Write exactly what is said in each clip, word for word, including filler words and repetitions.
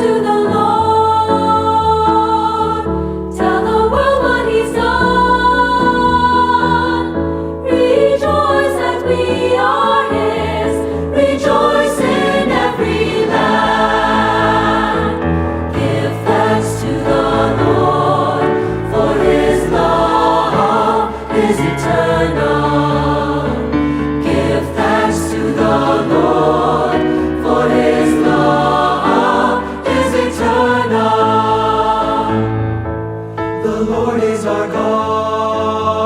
To the Lord, tell the world what he's done. Rejoice that we are his. Rejoice in every land. Give thanks to the Lord, for his love is eternal. Give thanks to the Lord, for his love is eternal. The Lord is our God.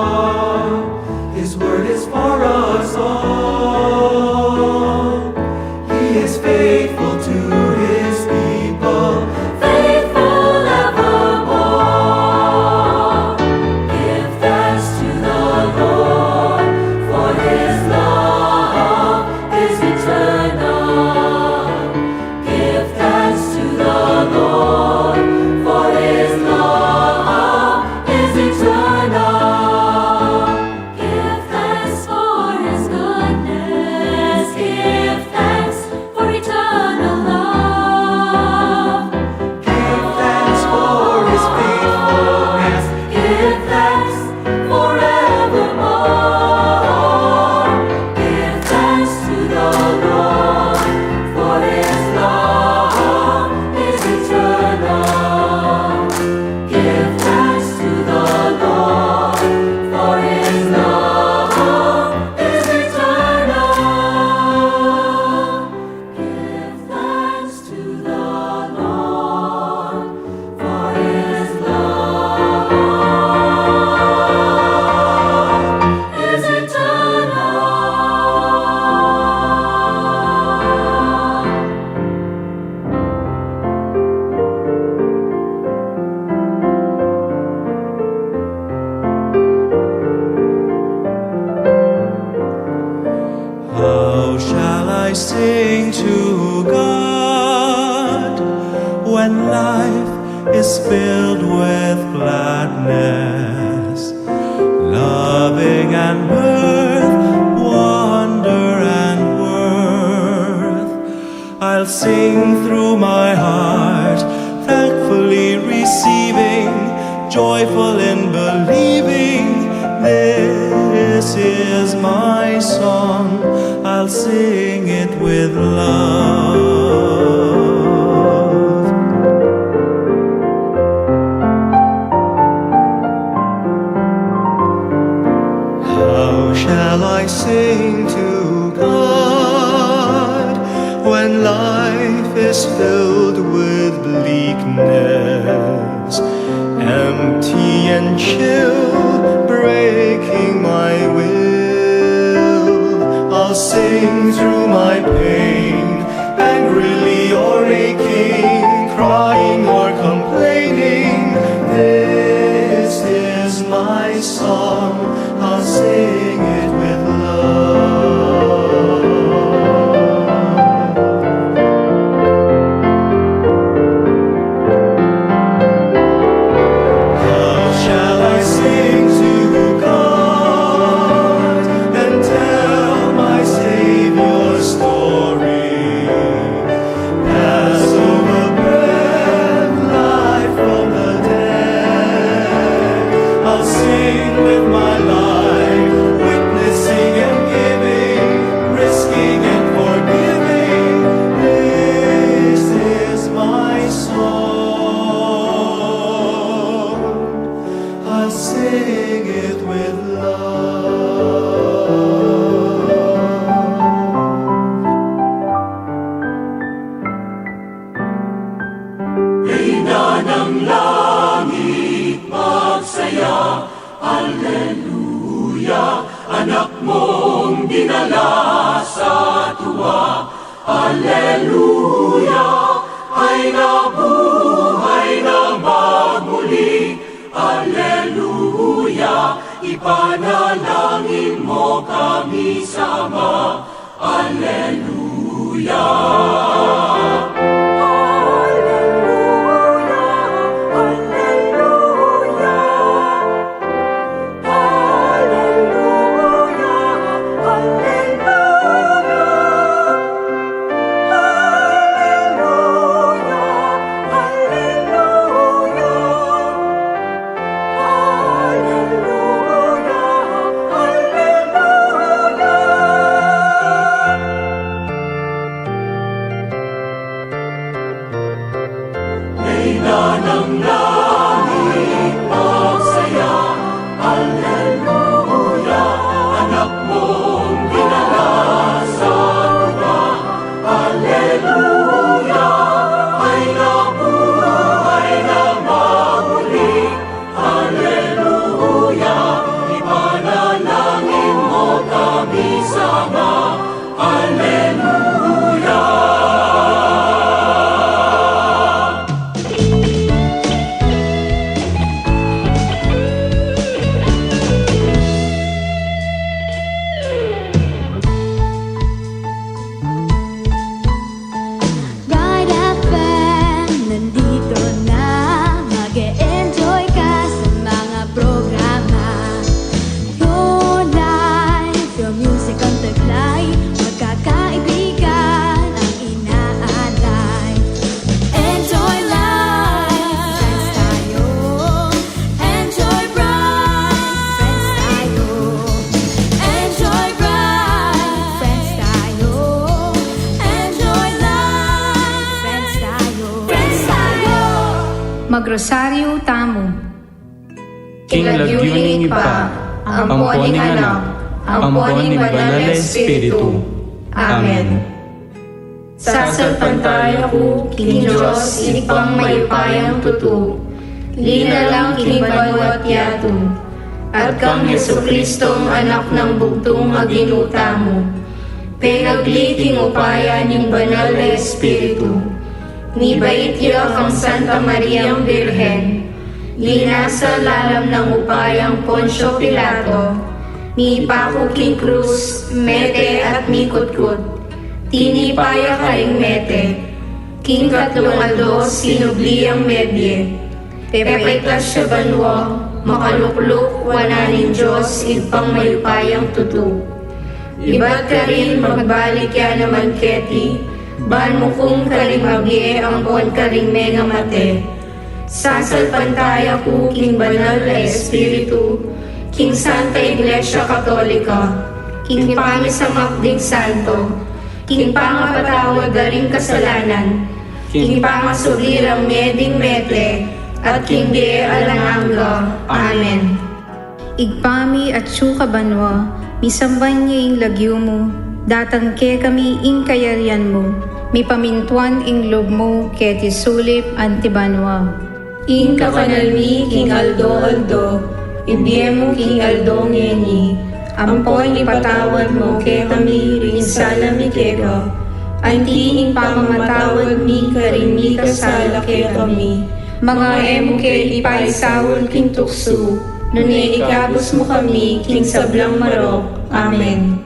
His word is for us all. He is faithful to his people, faithful evermore. Give thanks to the Lord, for his love is eternal. Give thanks to the Lord, for his love is eternal. Give thanks for his goodness. Give thanks for eternal love. Give thanks for his faithfulness. Give thanks forevermore. Give thanks to the Lord, for his love is eternal. Give thanks to the Lord, for his love is eternal. Give thanks to the Lord, for his love is eternal. How shall I sing to God when life is filled with gladness, loving and mirth, wonder and worth? I'll sing through my heart, thankfully receiving, joyful in believing. This is my song, I'll sing it with love. How shall I sing to God when life is filled with bleakness, empty and chill, breaking my will? I'll sing through my pain, angrily or aching, crying or complaining. This is my song, I'll sing it with love. How shall I sing to God and tell my Savior's story? Passover bread, life from the dead. I'll sing with my life, witnessing and giving, risking and forgiving. This is my song, I'll sing it with love. Reina ng langit, magsaya, Alleluia, anak mong dinala sa tuwa, Alleluia, ay nabuhay na magmuli, Alleluia, ipanalangin mo kami sa Ama, Alleluia. Alleluia, alleluia, alleluia, alleluia, alleluia. Ina ng langit, magsaya, Alleluia, Anak mong dinala sa tupa, Alleluia, may nabuhay na mauli, Alleluia, ipanalangin mo kami sa Ama, Alleluia. God F M, nandito na. Mag-e-enjoy ka sa mga programa. Go live, yung music ang taglay, magkakaibigan ang inaalay. Enjoy life, friends tayo. Enjoy bright, friends tayo. Enjoy bright, friends tayo. Enjoy life, friends tayo. Friends tayo. Magrosaryo tamu. King lagyu ning Ibpa, ampo ning Anak, ampo ning Banal a Espiritu. Amen. Sasalpantaya ku king Dios Ibpang mayupayang tutu, linalang king banua at yatu, at kang Jesucristong Anak nang bugtung a Ginu tamu, pengagli king upaya ning Banal a Espiritu, mibait ya kang Santa Mariang Birhen, linasa lalam nang upayang Poncio Pilato, mipaku king krus, mete at mikutkut. Tinipa ya karing mete. King katlung aldo sinubli yang mebie. Pepaitas ya banua, makalukluk wanan ning Dios Ibpang mayupayang tutu. Ibat karin magbalik ya naman keti, ban mukum karing mabie ampon karing mengamate. Sasalpantaya ku king Banal a Espiritu, king Santa Iglesia Katolika, king pamisamak ding santo, king pangapatawad da ring kasalanan, king pangasubli rang mie ding mete, at king bie alang angga. Amen. Ibpa mi, atsu ka banua, misamban ya ing lagyu mu, datang kekami ing kayarian mu, mipamintuan ing lub mu keti sulip anti banua. Ing kakanal mi king aldo-aldo, ibie mu king aldo ngeni, ampon ipatawad mu kekami ring sala mi keka, anti ing pamamatawad mi karing mikasala kekami. Manga e mu ke ipaisaul king tuksu, nune ikabus mu kami king sablang marok. Amen.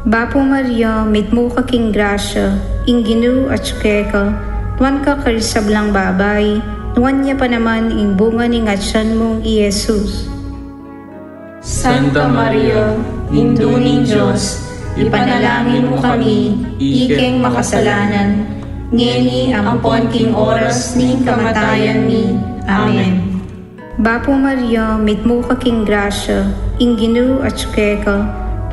Bapu Maria, mitmu ka king grasya, ing Ginu atsu keka, nuan ka karing sablang babai, nuan ya pa naman ing bunga ning atian mung i Jesus. Santa Maria, Indu ning Dios, ipanalangin mu kami, ikeng makasalanan, ngeni ampon king oras ning kamatayan mi. Amen. Bapu Maria, mitmu ka king grasya, ing Ginu atsu keka,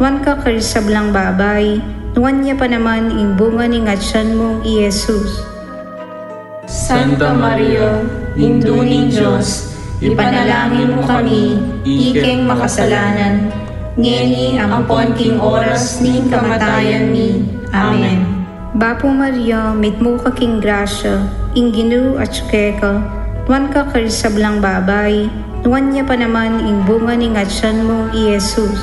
nuan ka karing sablang babai, nuan ya pa naman ing bunga ning atian mung i Jesus. Santa Maria, Indu ning Dios, ipanalangin mu kami, ikeng makasalanan, ngeni ampon king oras ning kamatayan mi. Amen. Bapu Maria, mitmu ka king grasya, ing Ginu atsu keka, nuan ka karing sablang babai, nuan ya pa naman ing bunga ning atian mung i Jesus.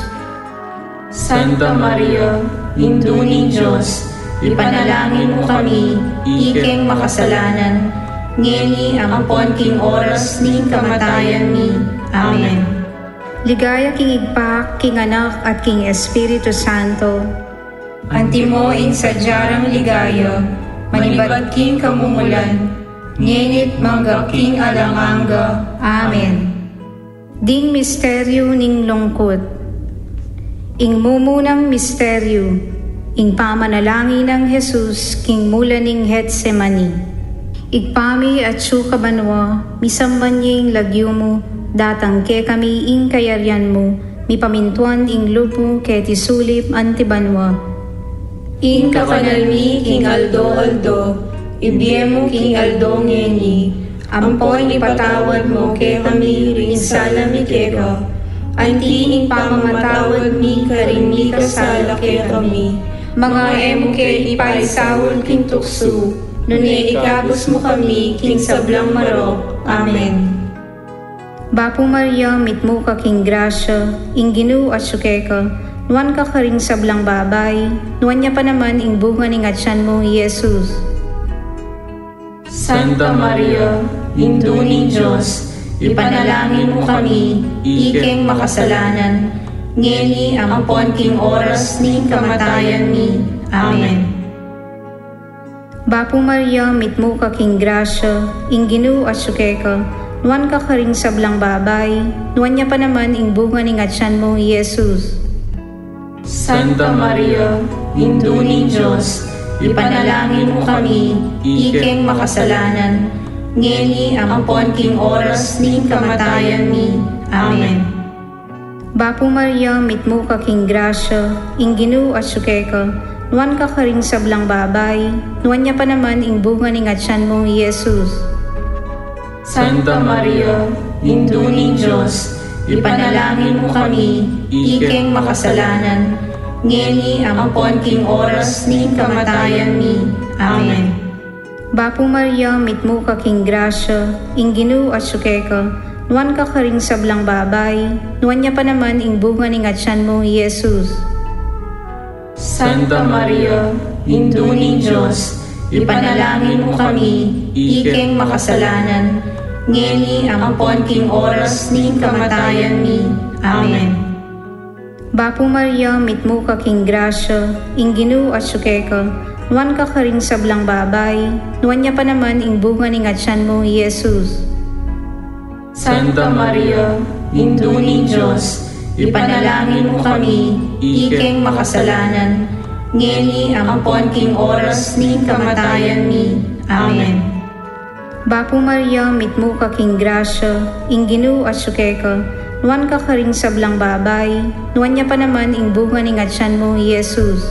Santa Maria, Indu ning Dios, ipanalangin mu kami, ikeng makasalanan, ngeni ampon king oras ning kamatayan mi. Amen. Ligaya king Ibpa, king Anak, at king Espiritu Santo. Antimo ing sadya rang ligaya, manibat king kamumulan, ngeni't mangga king alang angga. Amen. Ding misteryu ning lungkut. Ing mumunang misteryu, ing pamanalangin nang Jesus king mula ning Getsemani. Ibpa mi atsu ka banua, misamban ya ing lagyu mu, datang kekami ing kayarian mu, mipamintuan ing lub mu keti sulip anti banua. Ing kakanal mi king aldo-aldo, ibie mu king aldo ngeni, Ampon ipatawad mu kekami ring sala mi keka, anti ing pamamatawad mi karing mikasala kekami. Manga e mu ke ipaisaul king tuksu, nune ikabus mu kami king sablang marok. Amen. Bapu Maria, mitmu ka king grasya, ing Ginu atyu keka, nuan ka karing sablang babai, nuan ya pa naman ing bunga ning atyan mu, i Jesus. Santa Maria, Indu ning Dios, ipanalangin mu kami, ikeng makasalanan, ngeni ampon king oras ning kamatayan mi. Amen. Bapu Maria, mitmu ka king grasya, ing Ginu atyu keka, nuan ka karing sablang babai, nuan ya pa naman ing bunga ning atyan mu, i Jesus. Santa Maria, Indu ning Dios, ipanalangin mu kami, ikeng makasalanan, ngeni ampon king oras ning kamatayan mi. Amen. Bapu Maria, mitmu ka king grasya, ing Ginu atyu keka, nuan ka karing sablang babai, nuan ya pa naman ing bunga ning atyan mu, i Jesus. Santa Maria, Indu ning Dios, ipanalangin mu kami, ikeng makasalanan, ngeni ampon king oras ning kamatayan mi. Amen. Bapu Maria, mitmu ka king grasya, ing Ginu atyu keka, nuan ka karing sablang babai, nuan ya pa naman ing bunga ning atyan mu, i Jesus. Santa Maria, Indu ning Dios, ipanalangin mu kami, ikeng makasalanan, ngeni ampon king oras ning kamatayan mi. Amen. Bapu Maria, mitmu ka king grasya, ing Ginu atyu keka, nuan ka karing sablang babai, nuan ya pa naman ing bunga ning atyan mu, i Jesus. Santa Maria, Indu ning Dios, ipanalangin mu kami, ikeng makasalanan, ngeni ampon king oras ning kamatayan mi. Amen. Bapu Maria, mitmu ka king grasya, ing Ginu atyu keka, nuan ka karing sablang babai, nuan ya pa naman ing bunga ning atyan mu, i Jesus.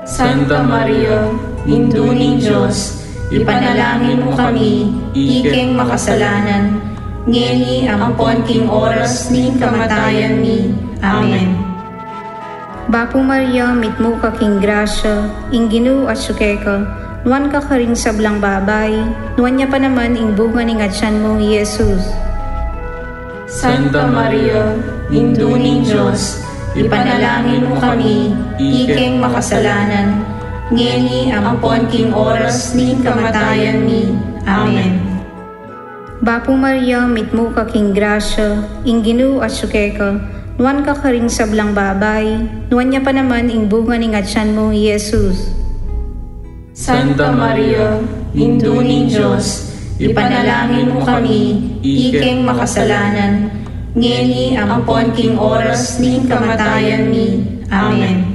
Santa Maria, Indu ning Dios, ipanalangin mu kami, ikeng makasalanan, ngeni ampon king oras ning kamatayan mi. Amen. Bapu Maria, mitmu ka king grasya, ing Ginu atyu keka, nuan ka karing sablang babai, nuan ya pa naman ing bunga ning atyan mu, i Jesus. Santa Maria, Indu ning Dios, ipanalangin mu kami, ikeng makasalanan, ngeni ampon king oras ning kamatayan mi. Amen. Bapu Maria, mitmu ka king grasya, ing Ginu atyu keka, nuan ka karing sablang babai, nuan ya pa naman ing bunga ning atyan mu, i Jesus. Santa Maria, Indu ning Dios, ipanalangin mu kami, ikeng makasalanan, ngeni ampon king oras ning kamatayan mi. Amen.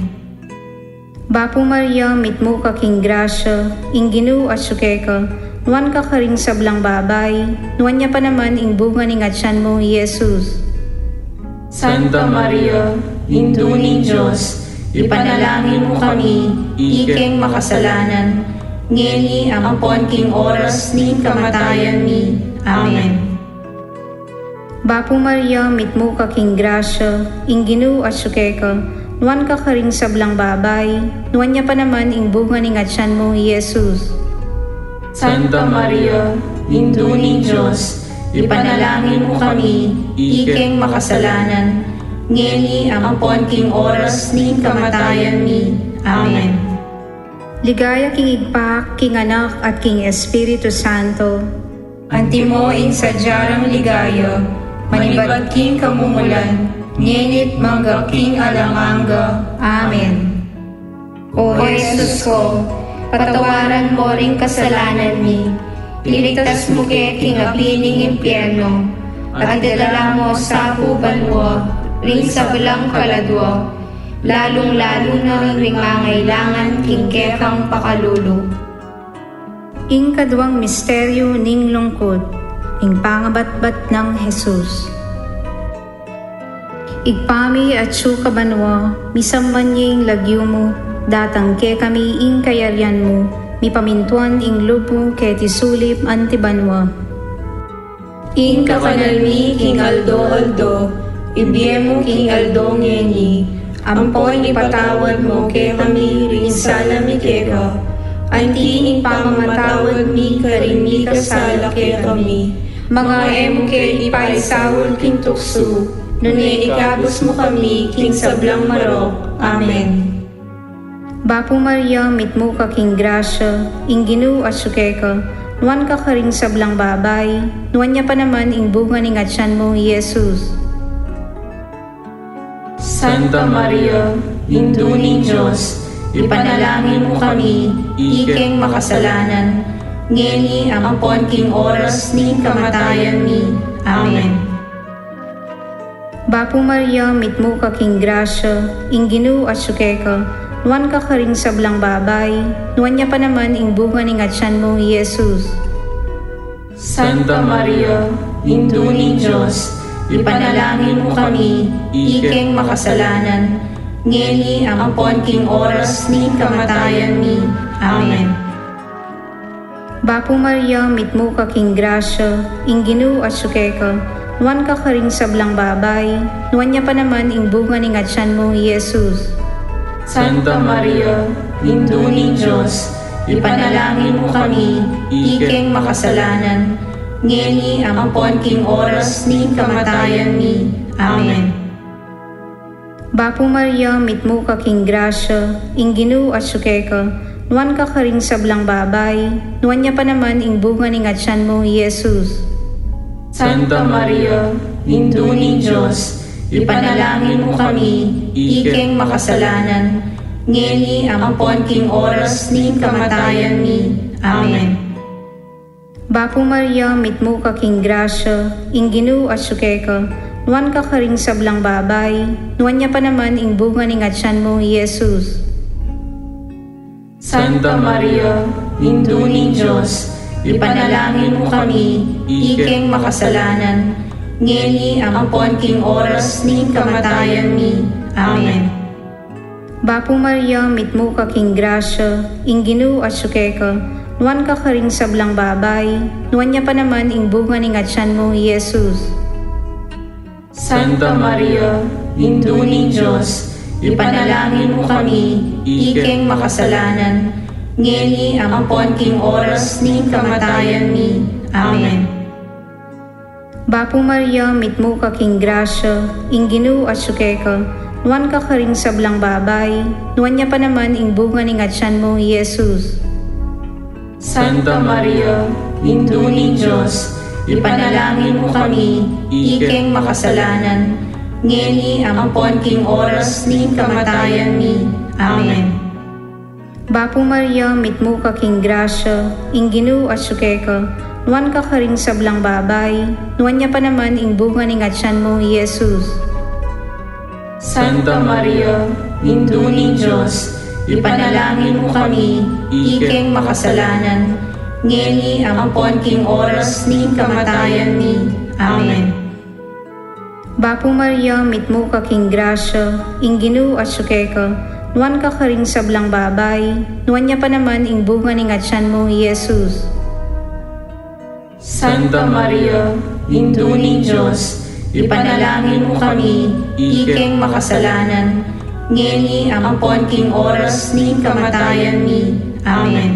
Bapu Maria, mitmu ka king grasya, ing Ginu atyu keka, nuan ka karing sablang babai, nuan ya pa naman ing bunga ning atyan mu, i Jesus. Santa Maria, Indu ning Dios, ipanalangin mu kami, ikeng makasalanan, ngeni ampon king oras ning kamatayan mi. Amen. Bapu Maria, mitmu ka king grasya, ing Ginu atyu keka, nuan ka karing sablang babai, nuan ya pa naman ing bunga ning atyan mu, i Jesus. Santa Maria, Indu ning Dios, ipanalangin mu kami, ikeng makasalanan, ngeni ampon king oras ning kamatayan mi. Amen. Ligaya king Ibpa, king Anak, at king Espiritu Santo. Antimo ing sadya rang ligaya, manibat king kamumulan, ngeni't mangga king alang angga. Amen. O Jesus ko, patawaran mo ring kasalanan mi, iligtas mu ke king api ning impyerno, at idala mu sa pu banua ring sablang kaladua, lalung-lalu na ring mangailangan king kekang pakalulu. Ing kaduang misteryu ning lungkut, ing pangabatbat nang Jesus. Ibpa mi atsu ka banua, misamban ya ing lagyu mu, datang kekami ing kayarian mu, mipamintuan ing lub mu keti sulip anti banua. Ing kakanal mi king aldo-aldo, ibie mu king aldo ngeni, ampon ipatawad mu kekami ring sala mi keka, anti ing pamamatawad mi karing mikasala kekami. Manga e mu ke ipaisaul king tuksu, nune ikabus mu kami king sablang marok. Amen. Bapu Maria, mitmu ka king grasya, ing Ginu atsu keka, nuan ka karing sablang babai, nuan ya pa naman ing bunga ning atyan mu, i Jesus. Santa Maria, Indu ning Dios, ipanalangin mu kami, ikeng makasalanan, ngeni ampon king oras ning kamatayan mi. Amen. Bapu Maria, mitmu ka king grasya, ing Ginu atsu keka, nuan ka karing sablang babai, nuan ya pa naman ing bunga ning atyan mu, i Jesus. Santa Maria, Indu ning Dios, ipanalangin mu kami, ikeng makasalanan, ngeni ampon king oras ning kamatayan mi. Amen. Bapu Maria, mitmu ka king grasya, ing Ginu atsu keka, nuan ka karing sablang babai, nuan ya pa naman ing bunga ning atyan mu, i Jesus. Santa Maria, Indu ning Dios, ipanalangin mu kami, ikeng makasalanan, ngeni ampon king oras ning kamatayan mi. Amen. Bapu Maria, mitmu ka king grasya, ing Ginu atsu keka, nuan ka karing sablang babai, nuan ya pa naman ing bunga ning atyan mu, i Jesus. Santa Maria, Indu ning Dios, ipanalangin mu kami, ikeng makasalanan, ngeni ampon king oras ning kamatayan mi. Amen. Bapu Maria, mitmu ka king grasya, ing Ginu atsu keka, nuan ka karing sablang babai, nuan ya pa naman ing bunga ning atyan mu, i Jesus. Santa Maria, Indu ning Dios, ipanalangin mu kami, ikeng makasalanan, ngeni ampon king oras ning kamatayan mi. Amen. Bapu Maria, mitmu ka king grasya, ing Ginu atsu keka, nuan ka karing sablang babai, nuan ya pa naman ing bunga ning atyan mu, i Jesus. Santa Maria, Indu ning Dios, ipanalangin mu kami, ikeng makasalanan, ngeni ampon king oras ning kamatayan mi. Amen. Bapu Maria, mitmu ka king grasya, ing Ginu atsu keka, nuan ka karing sablang babai, nuan ya pa naman ing bunga ning atyan mu, i Jesus. Santa Maria, Indu ning Dios, ipanalangin mu kami, ikeng makasalanan, ngeni ampon king oras ning kamatayan mi. Amen. Bapu Maria, mitmu ka king grasya, ing Ginu atsu keka, nuan ka karing sablang babai, nuan ya pa naman ing bunga ning atyan mu, i Jesus. Santa Maria, Indu ning Dios, ipanalangin mu kami, ikeng makasalanan, ngeni ampon king oras ning kamatayan mi. Amen. Bapu Maria, mitmu ka king grasya, ing Ginu atsu keka, nuan ka karing sablang babai, nuan ya pa naman ing bunga ning atyan mu, i Jesus. Santa Maria, Indu ning Dios, ipanalangin mu kami, ikeng makasalanan, ngeni ampon king oras ning kamatayan mi. Amen.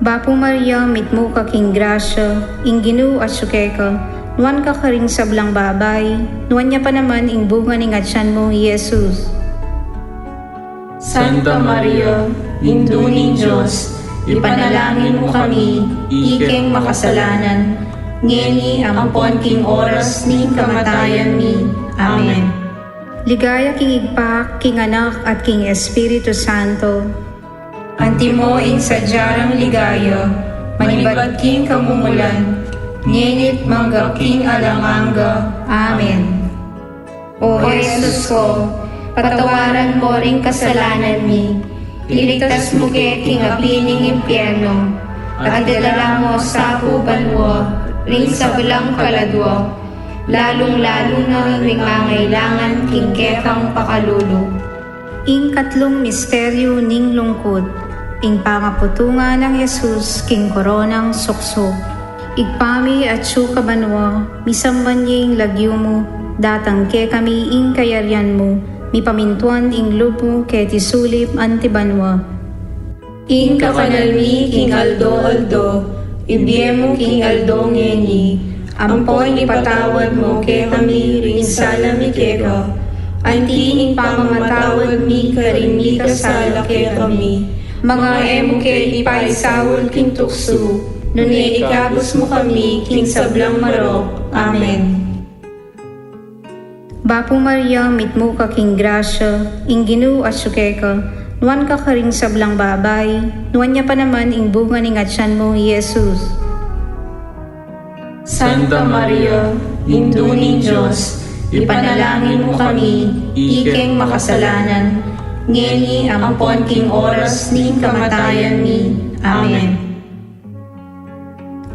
Bapu Maria, mitmu ka king grasya, ing Ginu atsu keka, nuan ka karing sablang babai, nuan ya pa naman ing bunga ning atyan mu, i Jesus. Santa Maria, Indu ning Dios, ipanalangin mu kami, ikeng makasalanan, ngeni ampon king oras ning kamatayan mi. Amen. Ligaya king Ibpa, king Anak, at king Espiritu Santo. Antimo ing sadya rang ligaya, manibat king kamumulan, ngeni't mangga king alang angga. Amen. O Jesus ko, patawaran mo ring kasalanan mi, iligtas mu ke king api ning impyerno, at idala mu sa pu banua ring sablang kaladua, lalung-lalu na ring mangailangan king kekang pakalulu. Ing katlung misteryu ning lungkut. Ing pangaputungan nang Jesus king koronang suksuk. Ibpa mi atsu ka banua, misamban ya ing lagyu mu, datang kekami ing kayarian mu, mipamintuan ing lub mu keti sulip anti banua. Ing kakanal mi king aldo-aldo, ibie mu king aldo ngeni, ampon ipatawad mu kekami ring sala mi keka, anti ing pamamatawad mi karing mikasala kekami. Manga e mu ke ipaisaul king tuksu, nune ikabus mu kami king sablang marok. Amen. Bapu Maria, mitmu ka king grasya, ing Ginu atsu keka, nuan ka karing sablang babai, nuan ya pa naman ing bunga ning atyan mu, i Jesus. Santa Maria, Indu ning Dios, ipanalangin mu kami, ikeng makasalanan, ngeni ampon king oras ning kamatayan mi. Amen.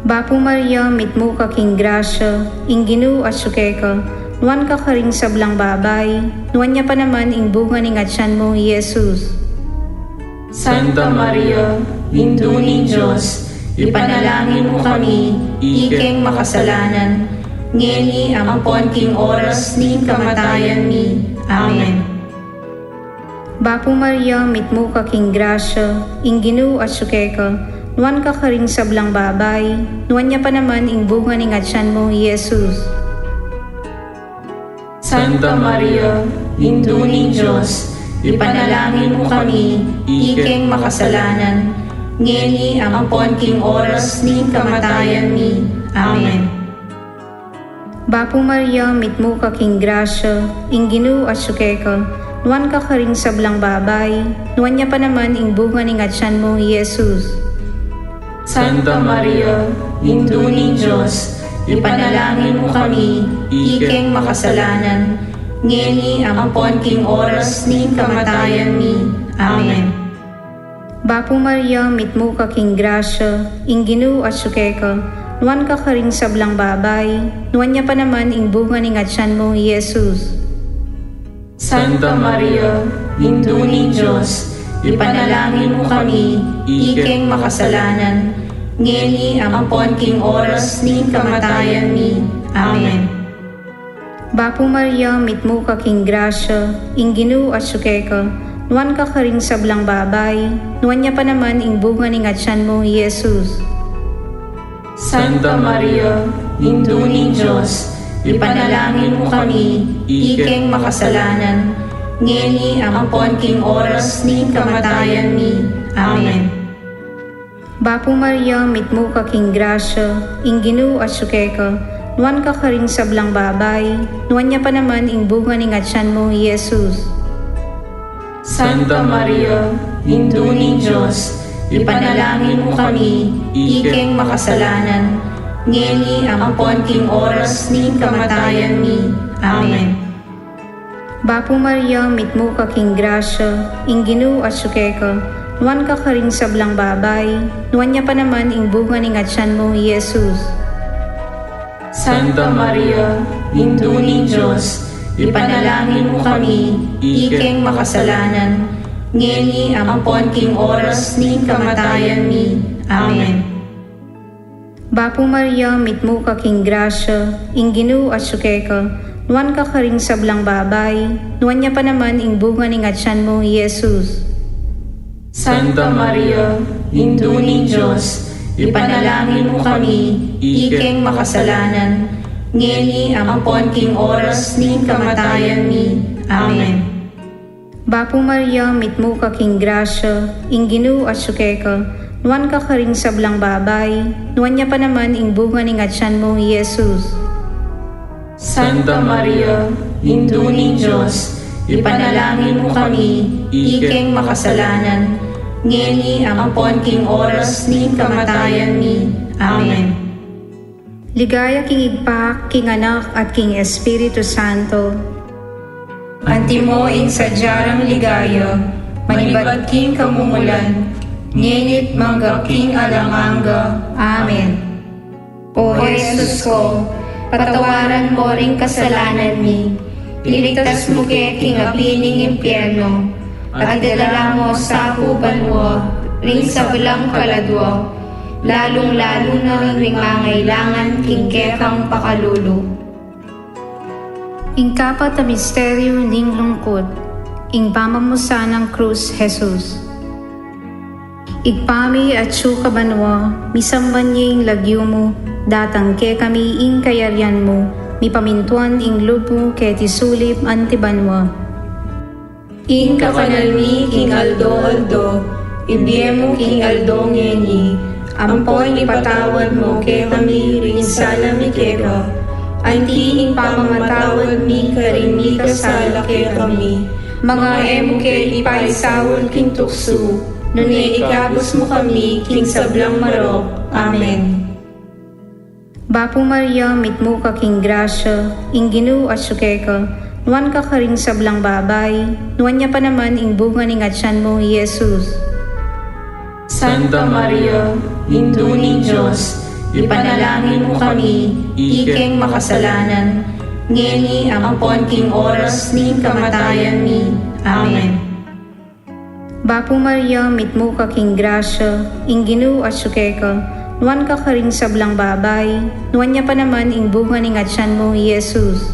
Bapu Maria, mitmu ka king grasya, ing Ginu atsu keka, nuan ka karing sablang babai, nuan ya pa naman ing bunga ning atyan mu, i Jesus. Santa Maria, Indu ning Dios, ipanalangin mu kami, ikeng makasalanan, ngeni ampon king oras ning kamatayan mi. Amen. Bapu Maria, mitmu ka king grasya, ing Ginu atsu keka, nuan ka karing sablang babai, nuan ya pa naman ing bunga ning atyan mu, i Jesus. Santa Maria, Indu ning Dios, ipanalangin mu kami, ikeng makasalanan, ngeni ampon king oras ning kamatayan mi. Amen. Bapu Maria, mitmu ka king grasya, ing Ginu atsu keka, nuan ka karing sablang babai, nuan ya pa naman ing bunga ning atyan mu, i Jesus. Santa Maria, Indu ning Dios, ipanalangin mu kami, ikeng makasalanan, ngeni ampon king oras ning kamatayan mi. Amen. Bapu Maria, mitmu ka king grasya, ing Ginu atsu keka, nuan ka karing sablang babai, nuan ya pa naman ing bunga ning atyan mu, i Jesus. Santa Maria, Indu ning Dios, ipanalangin mu kami, ikeng makasalanan, ngeni ampon king oras ning kamatayan mi. Amen. Bapu Maria, mitmu ka king grasya, ing Ginu atsu keka, nuan ka karing sablang babai, nuan ya pa naman ing bunga ning atyan mu, i Jesus. Santa Maria, Indu ning Dios, ipanalangin mu kami, ikeng makasalanan, ngeni ampon king oras ning kamatayan mi. Amen. Bapu Maria, mitmu ka king grasya, ing Ginu atsu keka, nuan ka karing sablang babai, nuan ya pa naman ing bunga ning atyan mu, i Jesus. Santa Maria, Indu ning Dios, ipanalangin mu kami, ikeng makasalanan, ngeni ampon king oras ning kamatayan mi. Amen. Bapu Maria, mitmu ka king grasya, ing Ginu atsu keka, nuan ka karing sablang babai, nuan ya pa naman ing bunga ning atyan mu, i Jesus. Santa Maria, Indu ning Dios, ipanalangin mu kami, ikeng makasalanan, ngeni ampon king oras ning kamatayan mi. Amen. Bapu Maria, mitmu ka king grasya, ing Ginu atsu keka, nuan ka karing sablang babai, nuan ya pa naman ing bunga ning atyan mu, i Jesus. Santa Maria, Indu ning Dios, ipanalangin mu kami, ikeng makasalanan, ngeni ampon king oras ning kamatayan mi. Amen. Bapu Maria, mitmu ka king grasya, ing Ginu atsu keka, nuan ka karing sablang babai, nuan ya pa naman ing bunga ning atyan mu, i Jesus. Santa Maria, Indu ning Dios, ipanalangin mu kami, ikeng makasalanan, ngeni ampon king oras ning kamatayan mi. Amen. Ligaya king Ibpa, king Anak, at king Espiritu Santo. Antimo ing sadya rang ligaya, manibat king kamumulan, ngeni't mangga king alang angga. Amen. O Jesus ko, patawaran mo ring kasalanan mi, iligtas mu ke king api ning impyerno, at idala mo sa ku banua ring sablang kaladua, lalung-lalu na ring mangailangan king kekang pakalulu. Ing kapat a misteryu ning lungkut, ing pamamusan nang krus Jesus. Ibpa mi, atsu ka banua, misamban ya ing lagyu mu, datang kekami ing kayarian mu, mipamintuan ing lub mu keti sulip anti banua. Ing kakanan mi king aldo-aldo, ibie mu king aldo ngeni, ampon ipatawad mu kekami ring sala mi keka, anti ing pamamatawad mi karing mikasala kekami. Manga e mu ke ipaisaul king tuksu, nune ikabus mu kami king sablang marok. Amen. Bapu Maria, mitmu ka king grasya, ing Ginu atsu keka, nuan ka karing sablang babai, nuan ya pa naman ing bunga ning atyan mu, i Jesus. Santa Maria, Indu ning Dios, ipanalangin mu kami, ikeng makasalanan, ngeni ampon king oras ning kamatayan mi. Amen. Bapu Maria, mitmu ka king grasya, ing Ginu atsu keka, nuan ka karing sablang babai, nuan ya pa naman ing bunga ning atyan mu, i Jesus.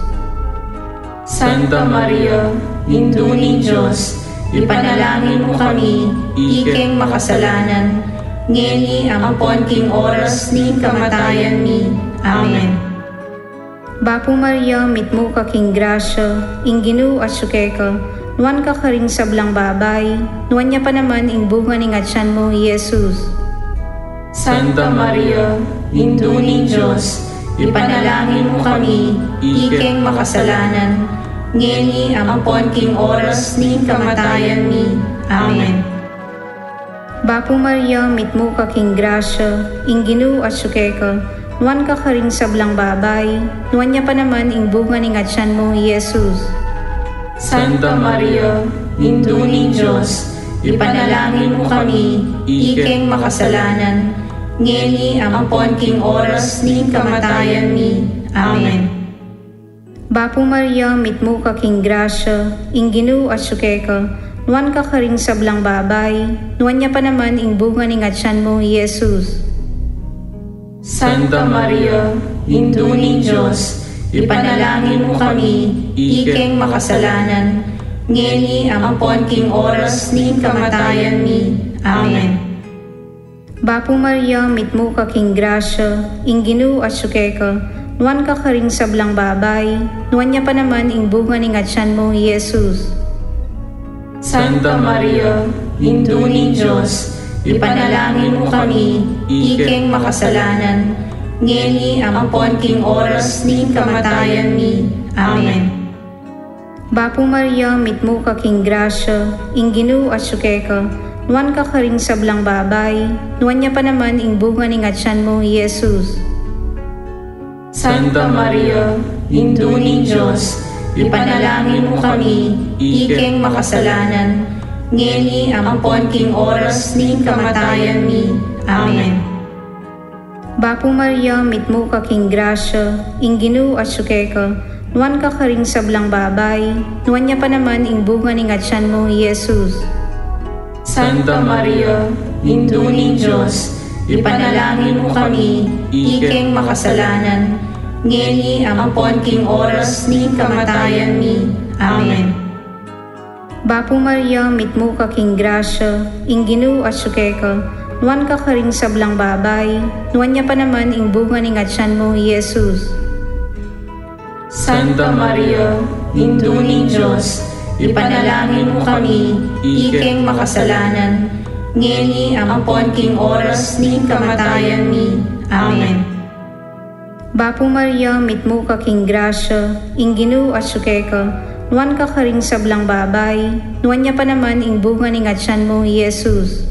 Santa Maria, Indu ning Dios, ipanalangin mu kami, ikeng makasalanan, ngeni ampon king oras ning kamatayan mi. Amen. Bapu Maria, mitmu ka king grasya, ing Ginu atsu keka, nuan ka karing sablang babai, nuan ya pa naman ing bunga ning atyan mu, i Jesus. Santa Maria, Indu ning Dios, ipanalangin mu kami, ikeng makasalanan, ngeni ampon king oras ning kamatayan mi. Amen. Bapu Maria, mitmu ka king grasya, ing Ginu atsu keka, nuan ka karing sablang babai, nuan ya pa naman ing bunga ning atyan mu, i Jesus. Santa Maria, Indu ning Dios, ipanalangin mu kami, ikeng makasalanan, ngeni ampon king oras ning kamatayan mi. Amen. Bapu Maria, mitmu ka king grasya, ing Ginu atsu keka, nuan ka karing sablang babai, nuan ya pa naman ing bunga ning atyan mu, i Jesus. Santa Maria, Indu ning Dios, ipanalangin mu kami, ikeng makasalanan, ngeni ampon king oras ning kamatayan mi. Amen. Bapu Maria, mitmu ka king grasya, ing Ginu atsu keka, nuan ka karing sablang babai, nuan ya pa naman ing bunga ning atyan mu, i Jesus. Santa Maria, Indu ning Dios, ipanalangin mu kami, ikeng makasalanan, ngeni ampon king oras ning kamatayan mi. Amen. Bapu Maria, mitmu ka king grasya, ing Ginu atsu keka, nuan ka karing sablang babai, nuan ya pa naman ing bunga ning atyan mu, i Jesus. Santa Maria, Indu ning Dios, ipanalangin mu kami, ikeng makasalanan, ngeni ampon king oras ning kamatayan mi. Amen. Bapu Maria, mitmu ka king grasya, ing Ginu atsu keka, nuan ka karing sablang babai, nuan ya pa naman ing bunga ning atyan mu, i Jesus. Santa Maria, Indu ning Dios, ipanalangin mu kami, ikeng makasalanan, ngeni ampon king oras ning kamatayan mi. Amen. Bapu Maria, mitmu ka king grasya, ing Ginu atsu keka, nuan ka karing sablang babai, nuan ya pa naman ing bunga ning atyan mu, i Jesus. Santa Maria, Indu ning Dios, ipanalangin mu kami, ikeng makasalanan, ngeni ampon king oras ning kamatayan mi. Amen. Bapu Maria, mitmu ka king grasya, ing Ginu atsu keka, nuan ka karing sablang babai, nuan ya pa naman ing bunga ning atyan mu, i Jesus.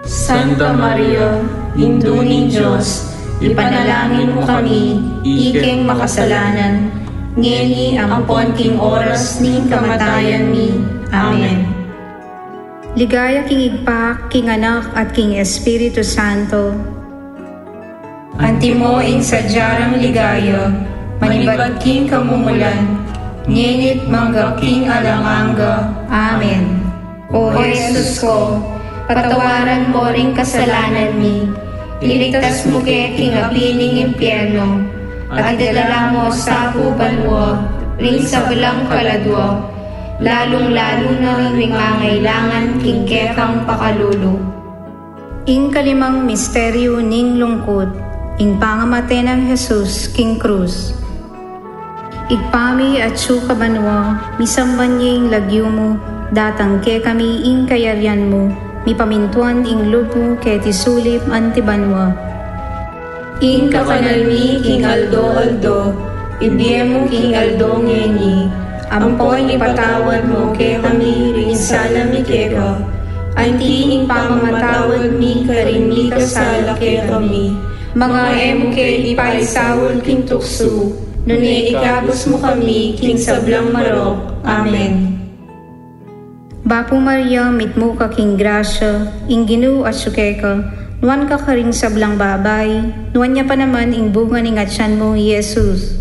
Santa Maria, Indu ning Dios, ipanalangin mu kami, ikeng makasalanan, ngeni ampon king oras ning kamatayan mi. Amen. Ligaya king Ibpa, king Anak, at king Espiritu Santo. Antimo ing sadya rang ligaya, manibat king kamumulan, ngeni't mangga king alang angga. Amen. O Jesus ko, Patawaran mo ring kasalanan mi, iligtas mu ke king api ning impyerno, at idala mu sa ku banua ring sablang kaladua, lalung-lalu na ring mangailangan king kekang pakalulu. Ing kalimang misteryu ning lungkut, ing pangamate nang Jesus king krus. Ibpa mi atsu ka banua, misamban ya ing lagyu mu, datang kekami ing kayarian mu, mipamintuan ing lub mu keti sulip anti banua. Ing kakanal mi king aldo-aldo, ibie mu king aldo ngeni, ampon ipatawad mu kekami ring sala mi keka, anti ing pamamatawad mi karing mikasala kekami, manga e mu ke ipaisaul king tuksu, nune ikabus mu kami king sablang marok. Amen. Bapu Maria, mitmu ka king grasya, ing Ginu atsu keka, nuan ka karing sablang babai, nuan ya pa naman ing bunga ning atyan mu, i Jesus.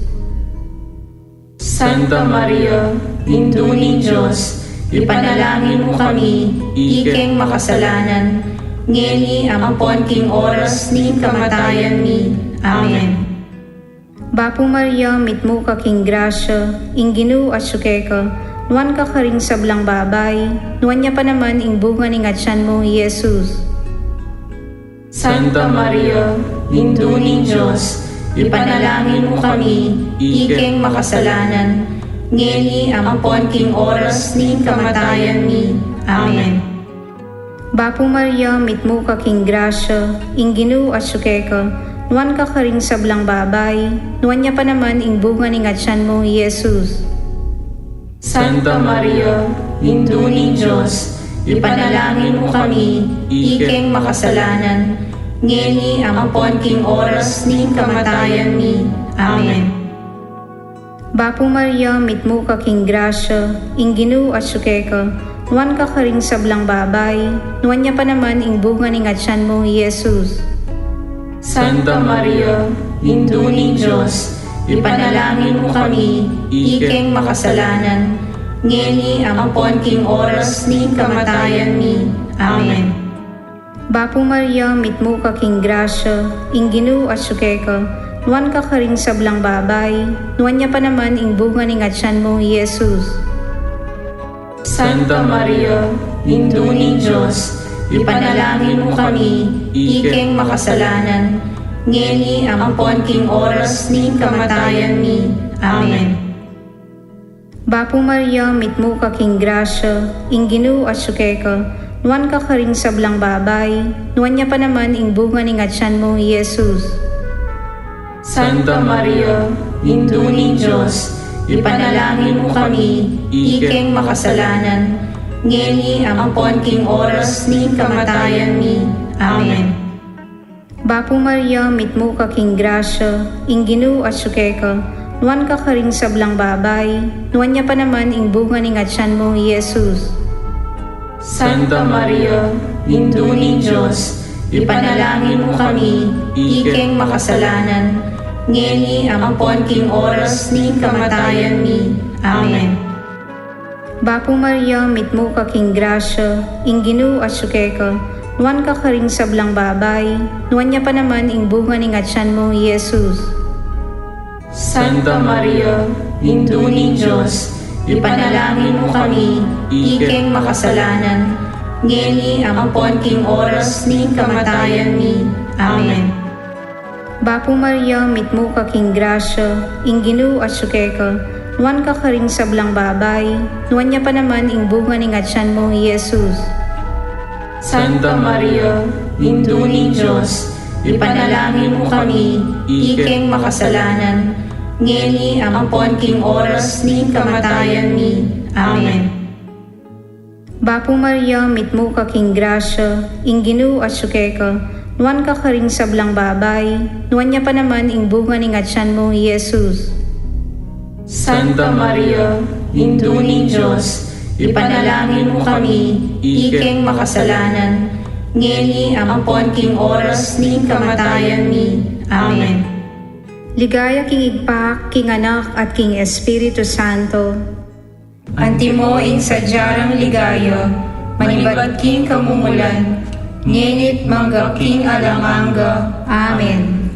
Santa Maria, Indu ning Dios, ipanalangin mu kami, ikeng makasalanan, ngeni ampon king oras ning kamatayan mi. Amen. Bapu Maria, mitmu ka king grasya, ing Ginu atsu keka, nuan ka karing sablang babai, nuan ya pa naman ing bunga ning atyan mu, i Jesus. Santa Maria, Indu ning Dios, ipanalangin mu kami, ikeng makasalanan, ngeni ampon king oras ning kamatayan mi. Amen. Bapu Maria, mitmu ka king grasya, ing Ginu atsu keka, nuan ka karing sablang babai, nuan ya pa naman ing bunga ning atyan mu, i Jesus. Santa Maria, Indu ning Dios, ipanalangin mu kami, ikeng makasalanan, ngeni ampon king oras ning kamatayan mi. Amen. Bapu Maria, mitmu ka king grasya, ing Ginu atsu keka, nuan ka karing sablang babai, nuan ya pa naman ing bunga ning atyan mu, i Jesus. Santa Maria, Indu ning Dios, ipanalangin mu kami, ikeng makasalanan, ngeni ampon king oras ning kamatayan mi. Amen. Bapu Maria, mitmu ka king grasya, ing Ginu atsu keka, nuan ka karing sablang babai, nuan ya pa naman ing bunga ning atyan mu, i Jesus. Santa Maria, Indu ning Dios, ipanalangin mu kami, ikeng makasalanan, ngeni ampon king oras ning kamatayan mi. Amen. Bapu Maria, mitmu ka king grasya, ing Ginu atsu keka, nuan ka karing sablang babai, nuan ya pa naman ing bunga ning atyan mu, i Jesus. Santa Maria, Indu ning Dios, ipanalangin mu kami, ikeng makasalanan, ngeni ampon king oras ning kamatayan mi. Amen. Bapu Maria, mitmu ka king grasya, ing Ginu atsu keka, nuan ka karing sablang babai, nuan ya pa naman ing bunga ning atyan mu, i Jesus. Santa Maria, Indu ning Dios, ipanalangin mu kami, ikeng makasalanan, ngeni ampon king oras ning kamatayan mi. Amen. Bapu Maria, mitmu ka king grasya, ing Ginu atsu keka, nuan ka karing sablang babai, nuan ya pa naman ing bunga ning atyan mu, i Jesus. Santa Maria, Indu ning Dios, ipanalangin mu kami, ikeng makasalanan, ngeni ampon king oras ning kamatayan mi. Amen. Bapu Maria, mitmu ka king grasya, ing Ginu atsu keka, nuan ka karing sablang babai, nuan ya pa naman ing bunga ning atyan mu, i Jesus. Santa Maria, Indu ning Dios, ipanalangin mu kami, ikeng makasalanan, ngeni ampon king oras ning kamatayan mi. Amen. Bapu Maria, mitmu ka king grasya, ing Ginu atsu keka, nuan ka karing sablang babai, nuan ya pa naman ing bunga ning atyan mu, i Jesus. Santa Maria, Indu ning Dios, ipanalangin mu kami, ikeng makasalanan, ngeni ampon king oras ning kamatayan mi. Amen. Ligaya king Ibpa, king Anak, at king Espiritu Santo. Antimo ing sadya rang ligaya, manibat king kamumulan, ngeni't mangga king alang angga. Amen.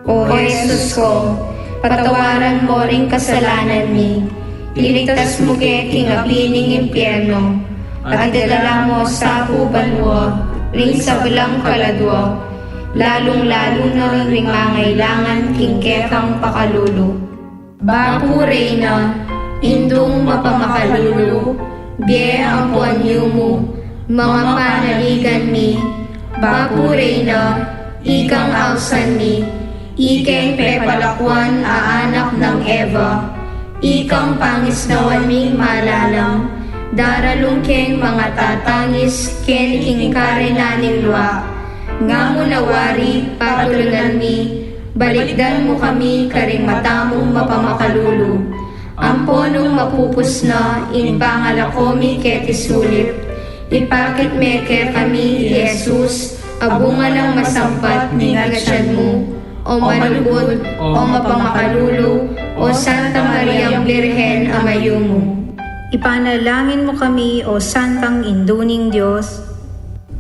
O Jesus ko, patawaran mo ring kasalanan mi, iligtas mu ke king api ning impyerno, at idala mu sa banua ring sablang kaladua, lalung-lalu na ring mangailangan king kekang pakalulu. Bapu Reyna, Indung mapamakalulu, bie ampon yumu, manga panaligan mi. Bapu Reyna, ikang ausan mi, ikeng pepalakuan a anak nang Eva, ikang pangisnawan ming malalam, daralung keng manga tatangis keni king karinan ning lua. Nga mu na wari patulunan mi, balikdan mu kami karing mata mung mapamakalulu. Ampo nung mapupus na ing pangalako mi keti sulip, ipakit me kekami i Jesus, a bunga nang masampat ning atyan mu, o malugud, o mapamakalulu, o Santa Mariang Birhen a mayumu. Ipanalangin mu kami, o Santang Indu ning Dios.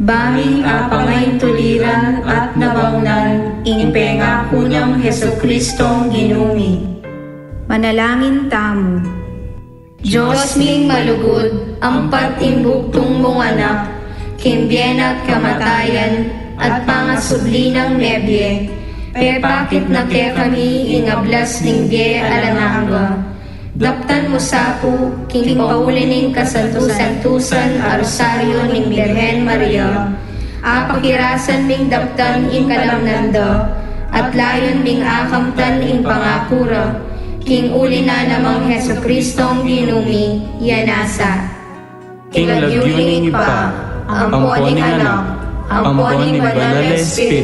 Bang mi apangaintuliran at nabangnan ing pengaku nang Jesucristong Ginu mi. Manalangin tamu. Dios ming malugud, ampat ing bugtung mung Anak, king bie na't kamatayan at pangasubli nang mebie, pepakit na kekami ing ablas ning bie alang angga. Daptan mu sa pu, king pauli ning kasantu-santusan a Rosario ning Birhen Maria, apakirasan ming daptan ing kalamnan da, at layun ming akamtan ing pangaku ra, king uli na namang Jesucristong Ginu mi, ya nasa. King lagyu ning Ibpa, ampo ning Anak, ampo ning Banal a Espiritu.